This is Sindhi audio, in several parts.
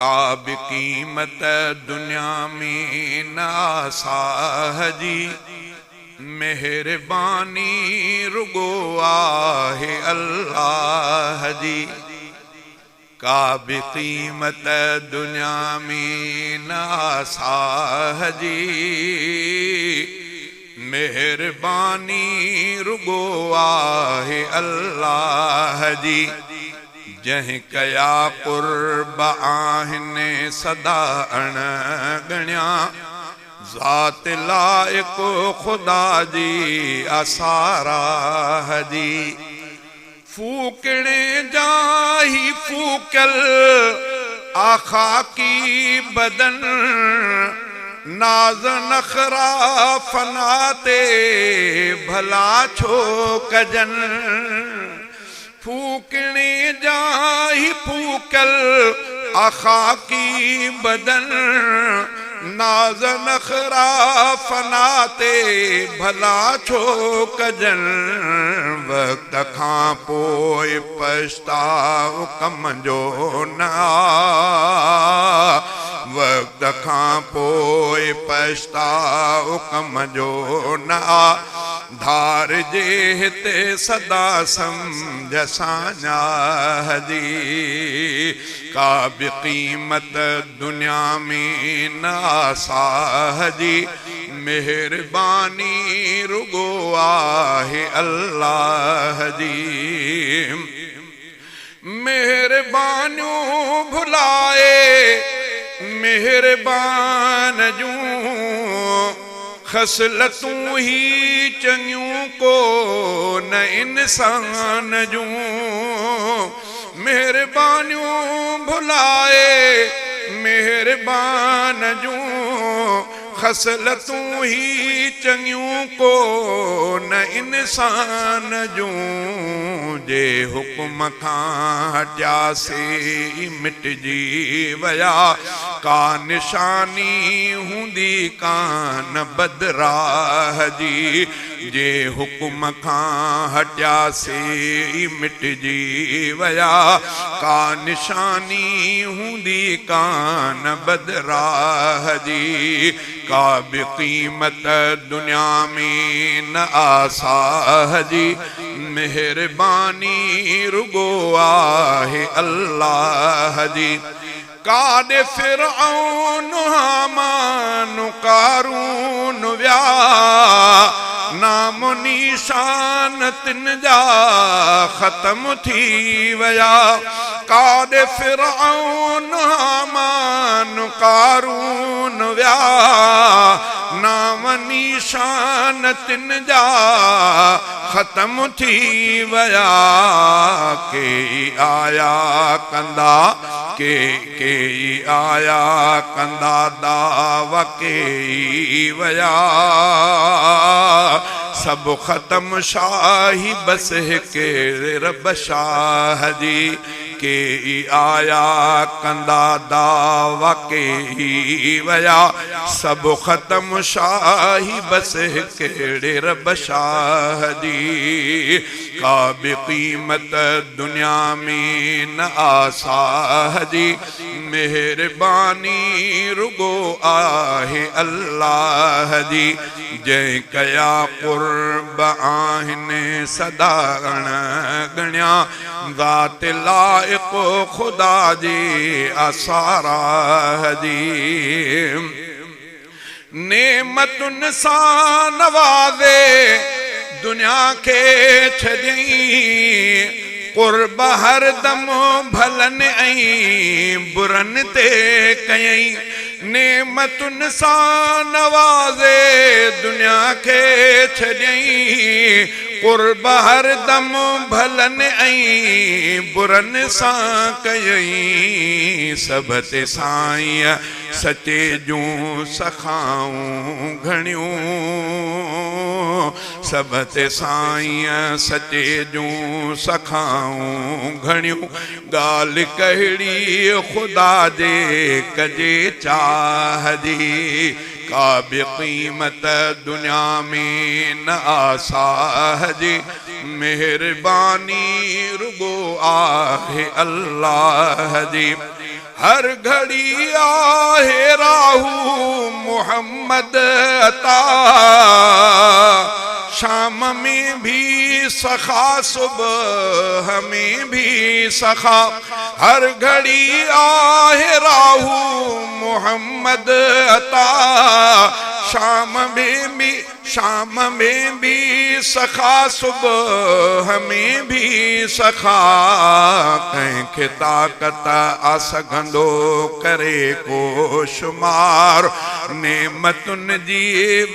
ڪا به قيمت دنيا ۾ نه آ ساهه جي، مهرباني رڳو آهي الله جي. ڪا به قيمت دنيا ۾ نه آ ساهه جي، مهرباني رڳو آهي الله جي. جنهن ڪيا قرب آهن سدا اڻ ڳڻيا، ذات لائق خدا جي آ ساراهه جي. ڦوڪڻي جا هي ڦوڪيل آ خاڪي بدن، ناز نخرا فنا تي ڀلا ڇو ڪجن. ڦوڪڻي جا هي ڦوڪيل آ خاڪي بدن، ناز نخرا فنا تي ڀلا ڇو ڪجن. وقت کان پوء پڇتاء ڪم جو نه آ، وقت کان پوء پڇتاء ڪم جو نه آ. ڌار جي هتي سدا سمجهه ساڃاهه جي، ڪا به قيمت دنيا ۾ نه آ ساهه جي، مهرباني رڳو آهي الله جي. مهربانيون ڀلائي مهربان جون، خصلتون هي چڱيون ڪو نه انسان جون. مهربانيون ڀلائي مهربان جون، خصلتون هي چڱيون ڪو نه انسان جون. جي حڪم کان هٽياسي ئي مٽجي ويا، ڪا نشاني هوندي ڪانه بدراهه جي. جي حڪم کان هٽياسي ئي مٽجي ويا، ڪا نشاني هوندي ڪانه بدراهه جي. ڪا به قيمت دنيا ۾ نه آ ساهه جي، مهرباني رڳو آهي الله جي. ڪاڏي فرعون هامان قارون ويا، نام نيشان تن جا ختم ٿي ويا. ڪاڏي فرعون هامان قارون ويا، نام نيشان تن جا ختم ٿي ويا. ڪي آيا ڪندا ڪي ڪي آيا ڪندا دعويٰ ڪي ويا، سڀ ختم شاهي بس هڪ رب شاهه جي. ڪي آيا ڪندا دعويٰ ڪي ويا، سڀ ختم شاهي بس هڪڙي رب شاهه جي. ڪا به قيمت دنيا ۾ نه آ ساهه جي، مهرباني رڳو آهي الله جي. جنهن ڪيا قرب آهن سدا اڻ ڳڻيا، ذات لائق خدا جي آ ساراهه جي. نعمتن سان نوازي دنيا کي ڇڏيائين، قرب هر دم ڀلن ۽ برن تي ڪيائين. نعمتن سان نوازي دنيا کي ڇڏيائين، قرب هر دم ڀلن ۽ برن سان ڪيائين. سڀ تي سائينء سچي جون سخائون گهڻيون، سڀ تي سائينء سچي جون سخائون گهڻيون. ڳالهه ڪهڙي خدا جي ڪجي چاهه جي، ڪا به قيمت دنيا ۾ نه آ ساهه جي، مهرباني رڳو آهي الله جي. هر گهڙي آهي راهو محمد عطا. شام ۾ ڀي سخا صبح ۾ ڀي سخا، هر گهڙي آهي راهو محمد عطا. شام ۾ ڀي شام ۾ ڀي سخا صبح ۾ ڀي سخا، ڪنهن کي طاقت آ سگهندو ڪري ڪو شمار. نعمتن جي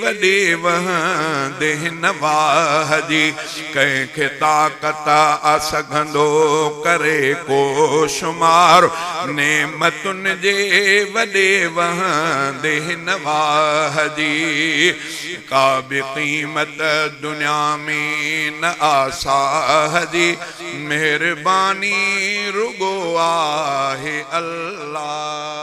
وڏي وهندي هن واهه جي، ڪنهن کي طاقت آ سگهندو ڪري ڪو شمار. نعمتن جي وڏي وهندي هن واهه جي، ڪا به قيمت دنيا ۾ نه آ ساهه جي، مهرباني رڳو آهي الله.